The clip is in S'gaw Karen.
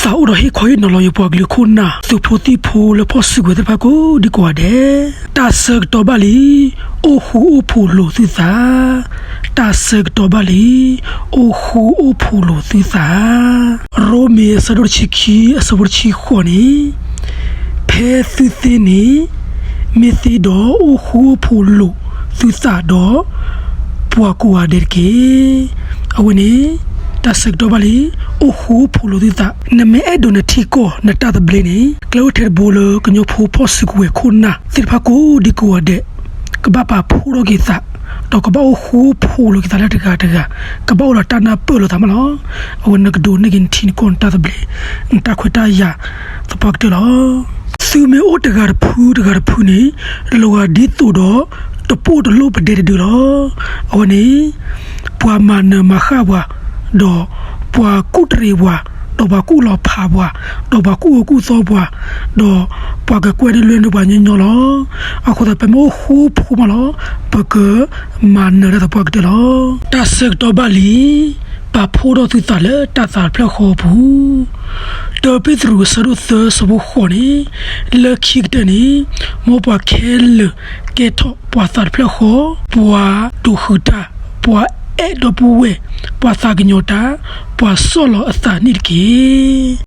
သးအိၣ်ဒီးဟ့ၣ်ခီဟ့ၣ်နီၤလီၤယပှၤကလုာ်ခိၣ်နၢ် သုးဖိသံၣ်ဖိလၢဖီၣ်စုကဝဲၤသ့ၣ်တဖၣ်ကိးဒံကိးဂၤဒဲး, တၢ်ဆၢကတီၢ်ဘၣ်လံ, အိၣ်ဃူအိၣ်ဖိးလိာ်သုသး, တၢ်ဆၢကတီၢ်ဘၣ်လံ, အိၣ်ဃူအိၣ်ဖိးလိာ်သုသး. ရိမ့ၤအဆၢဒိၣ်တဆံခံအဆၢဖိတဆံဃိးန့ၣ်, ဖဲသုသ့န့ၣ် မ့ၢ်သ့ဒီးအိၣ်ဃူအိၣ်ဖိးလိာ်သုသးဒီး ပှၤကိးဂၤဒဲးတက့ၢ်. အဝဲန့ၣ် တၢ်ဆၢကတီၢ်ဘၣ်လံ, အိၣ်ဃူအိၣ်ဖိးလိာ်သုသး. နမ့ၢ်အဲၣ်ဒိးနထံကီၢ်နတၢ်သဘျ့န့ၣ် ကျဲအိၣ်ထဲတဘိလၢကညီဖိဖီၣ်စုကဝဲၤခိၣ်နၢ်သ့ၣ်တဖၣ်ကိးဒံကိးဂၤဒဲး ကဘၣ်ပာ်ဖှိၣ်ထီၣ်က့ၤသး, ဒီးကဘၣ်အိၣ်ဃူအိၣ်ဖိးလိာ်က့ၤသးလၢတဂၤတဂၤ, ကဘၣ်အိၣ်ဒီးတၢ်နၢ်ပၢၢ်လိာ်သးမးလီၤ. အဝဲနကဒိးန့ၢ်က့ၤနထံနကီၢ်နတၢ်သဘျ့, နတၢ်ခွဲးတၢ်ယာ်သပှၢ်ကတၢၢ်လီၤ. သုမ့ၢ်အိၣ်တဂၤတဖုတဂၤတဖုန့ၣ် လီၤဂာ်ဒ်သိးဒီး တပိၢ်တလိၣ်ပဒဲတဒုလီၤ. အဝဲန့ၣ် ပှၤမၤနၢၤမၤဃၣ်ပှၤ, ဒီးပှၤကူၣ်တရံးပှၤ, ဒီးပှၤကူၣ်လီၤဖးပှၤ, ဒီးပှၤကူၣ်အၢကူၣ်သီပှၤ, ဒီးပှၤကကွဲနုာ်လွဲနုာ်ပှၤညီညီလီၤ. အဃိသတး ပမ့ၢ်အိၣ်ဃူဖိမးလီၤ, ပကမၤနၢၤတၢ်သပှၢ်ကတၢၢ်လီၤ. တၢ်ဆၢကတီၢ်ဘၣ်လံ, ပာ်ဖှိၣ်ထီၣ်သုသးလၢတၢ်သးတဖျၢၣ်ဃီအပူၤ. တၢပ့းတရူးအဆၢဒိၣ်သၢအဆၢဖိဃိးန့ၣ်, လၢခံကတၢၢ်န့ၣ် မ်ပှၤခဲလၢာ်ကဲထီၣ်ပှၤသးတဖျၢၣ်ဃီ, ပှၤဒိးဃုာ်တၢ်, ပှၤအဲၣ်ဒီပုၢ်ဝဲၢ်, ပှၤသးကညီၤတၢ်, ပှၤဆီၣ်လီၤအသးန့ၣ်တက့ၢ်.